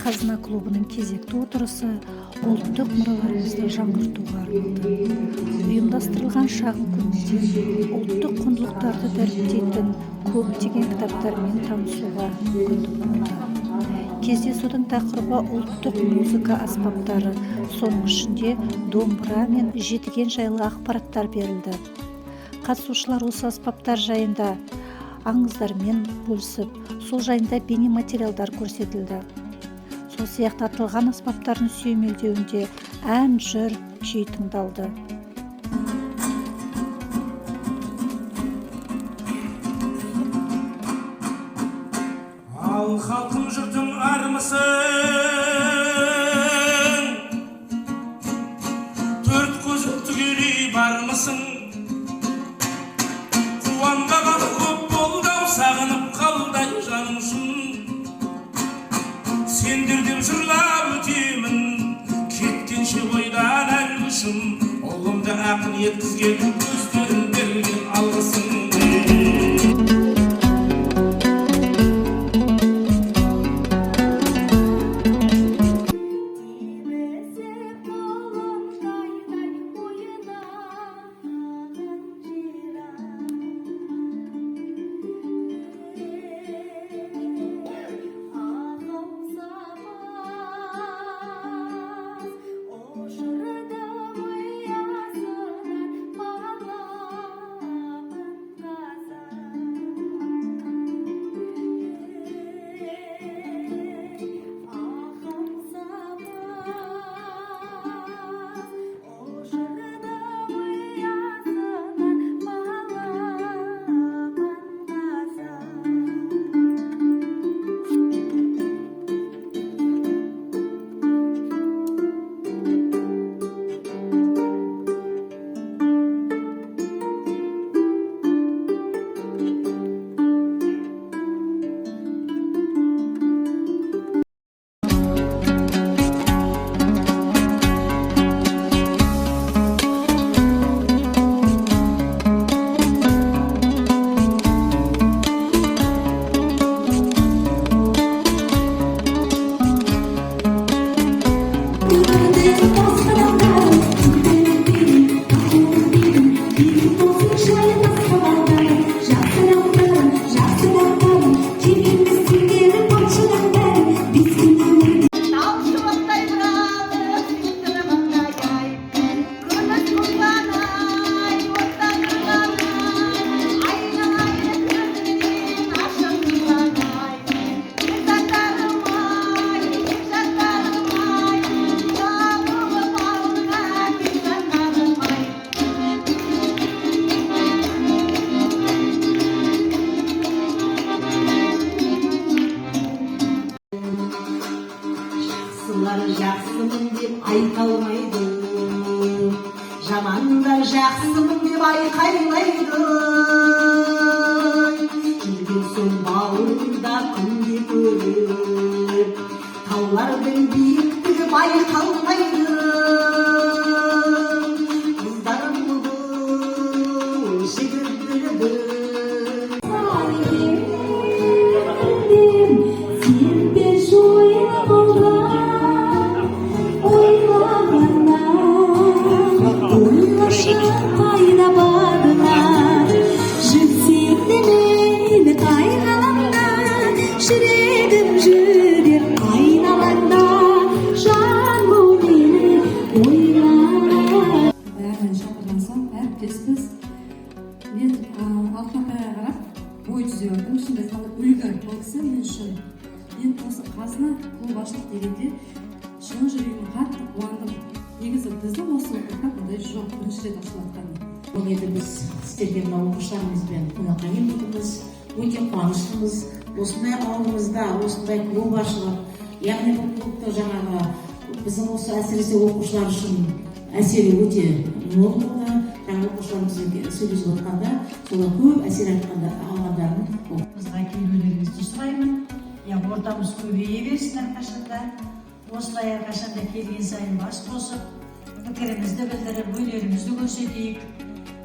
Қазына клубының кезекті отырысы ұлттық мұраларымызды жаңғыртуға арналды. Ұйымдастырылған шағын көрмеде ұлттық құндылықтарды дәріптейтін көптеген кітаптармен танысуға мүмкіндік болды. Кездесудің тақырыбы ұлттық музыка аспаптары, соның ішінде домбыра мен жетіген жайлы ақпараттар берілді. Қатысушылар осы аспаптар жайында аңыздармен бөлісіп, сол жайында бейнематериалдар көрсетілді. Сол сияқты аталған аспаптардың сүйемелдеуінде ән, жыр, күй тыңдалды. Ал халқым, жұртым, армысың? Төрт көзің түгелей бармысың? Қуанбаған көп болды ау, сағынып қалдай жаным шын. Сендер деп жырлап өтемін кеткенше ойдан әл күшім. Ұлымды ақын еткізген өздерің берген алғысың. Тебісіп құлыншайдай ойнаған жиран. Ағам сабаз ұшырдым ұясынан балапан қазан. Ағам сабаз ұшырдым ұясынан балапан қазан. Өмірде басқадан болсын жайы басқалардан. Жақсылықтарым, жақсылықтарым, келгенді сендердің патшадан бәрі бес күн өмірде. Тал шыбықтай бұралып, сүйсініп ай, күміс құлған-ай, оттан тұрған-ай, айналайын көзіңнен ашық тұрған-ай. Бекзаттарым-ай, бекзаттарым-ай, жабылып алдыңа, бекзаттарым-ай. Жақсылар жақсымын деп айта алмайды, жамандар жақсымын деп айқайлайды. Жүрген соң бауырда күнде көріп, таулардың биіктігі байқалмайды. Қыздар бұлбұл, жігіт бүлбүл. Сенбе жойылған ойлағаннан, ойлашы қайда барыңа. Жүрсем де мейлі қай ғаламда, жүрегім жүдеп айналаңда, жаным, мені ойла. Бәрін шақырған соң әріптеспіз. Мен Алтын апайға қарап бой түзеп алдым. Шынымды айтқанда, үлгі бұл кісі мен үшін. Мен осы Қазына клуб ашылды дегенде шын жүрегімнен қатты қуандым. Негізі біздің осы округта бұндай жоқ, бірінші рет ашылып жатқаны. Бүгін енді біз сіздерге мына оқушыларымызбен қонаққа келіп отырмыз. Өте қуаныштымыз. Осындай ауылымызда осындай клуб ашылып, яғни бұл клубты жаңағы біздің осы әсіресе оқушылар үшін әсері өте мол болды. Жаңа оқушыларымызбен сөйлесіп отқанда солар көп әсер айтқанда алғандарын Бізге келулеріңізді сұраймын. Я, ортамыз көбейе берсін әрқашанда. Осылай әрқашанда келген сайын бас қосып, пікірімізді білдіріп, өнерімізді көрсетейік.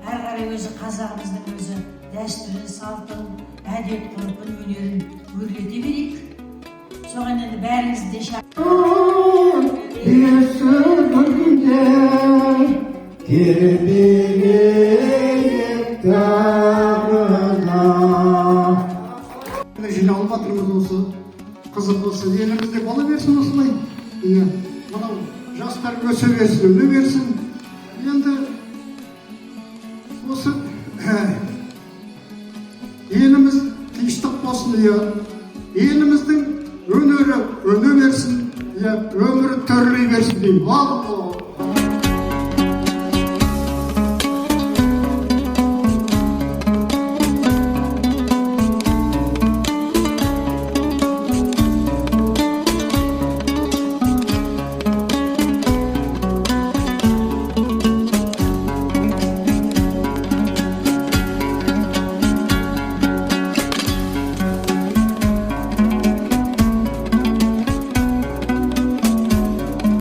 Әрі қарай өзі қазағымыздың өзі дәстүрін, салтын, әдет ғұрпын, өнерін өрлете берейік. Соған енді бәріңізді де Есігінде тербелейік тағы да. Жиналып жатырмыз. Осы қызық осы елімізде бола берсін осылай, иә. Мынау жастар өсе берсін, өне берсін. Енді осы еліміз тыныштық болсын, иә. Еліміздің өнері өне берсін, иә, өмірі төрлей берсін деймін. Алла.